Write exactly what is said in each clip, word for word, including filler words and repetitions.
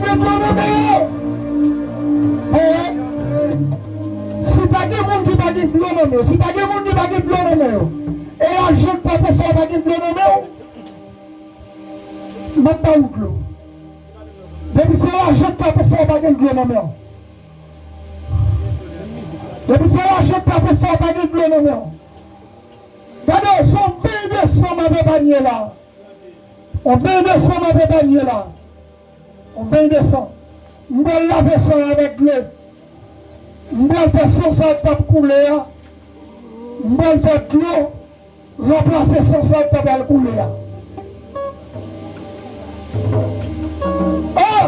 Gen dlo nan men yo. Wi. Si pa gen moun ki pa gen dlo nan men yo, si pa gen moun ki pa gen dlo nan men yo, e lajan k pa pou fè w pa gen dlo nan men w, m ap ba ou dlo. Depi se lajan k pa pou fè w pa gen dlo nan men w. Depi se lajan k pa pou fè w pa gen dlo nan men w. Gade, se yon beny de san m ap epanye la. Yon beny de san m ap epanye la. Yon beny de san. M pral lave san avèk dlo. M pral fè san sa k t ap koule a. M pral fè dlo ranplase san sa k t ap al koule a. Oh!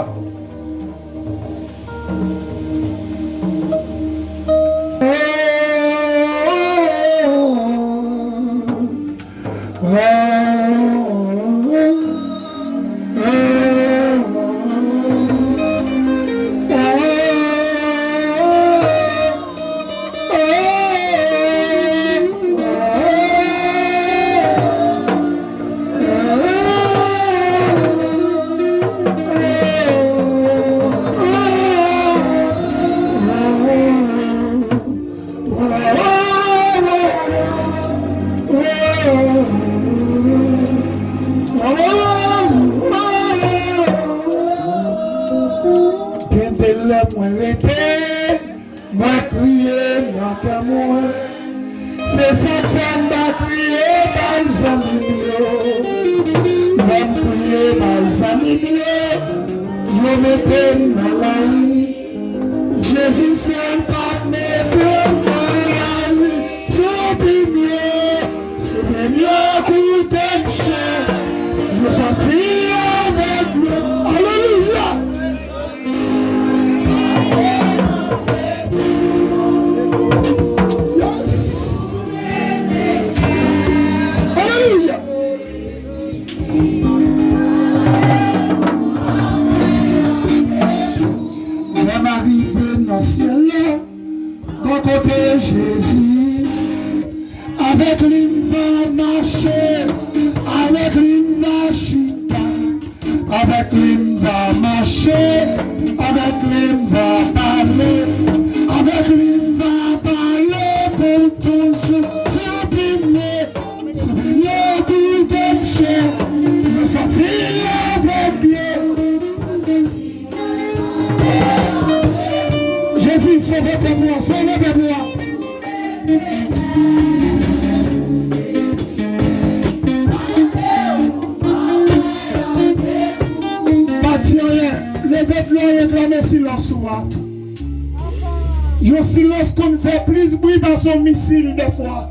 Gen de lè mwen rete, mwen kriye nan kè mwen. Se sa k fè m pa kriye bay zanmi m yo. Lè m kriye bay zanmi m yo, yo mete m nan lari. Jezi sèl pa t mete m nan lari. Sou pimye, sou pimye koute m chè. Yo sòti avèk mwen. Alelouya! Yes! Alelouya! Lè m arive nan syèl la, bò kote Jezi, avèk li m va mache, avèk li m va chita, avèk li m va mache, avèk li m va pale, avèk li m va pale pou toujou. Sou pimye, sou pimye koute m chè, yo sòti avèk yo. Jezi, sove pèp ou a, sove pèp ou a. Pa di anyen, leve dlo a, reklame silans ou a. Yon silans konn fè plis bri pase yon misil dèfwa.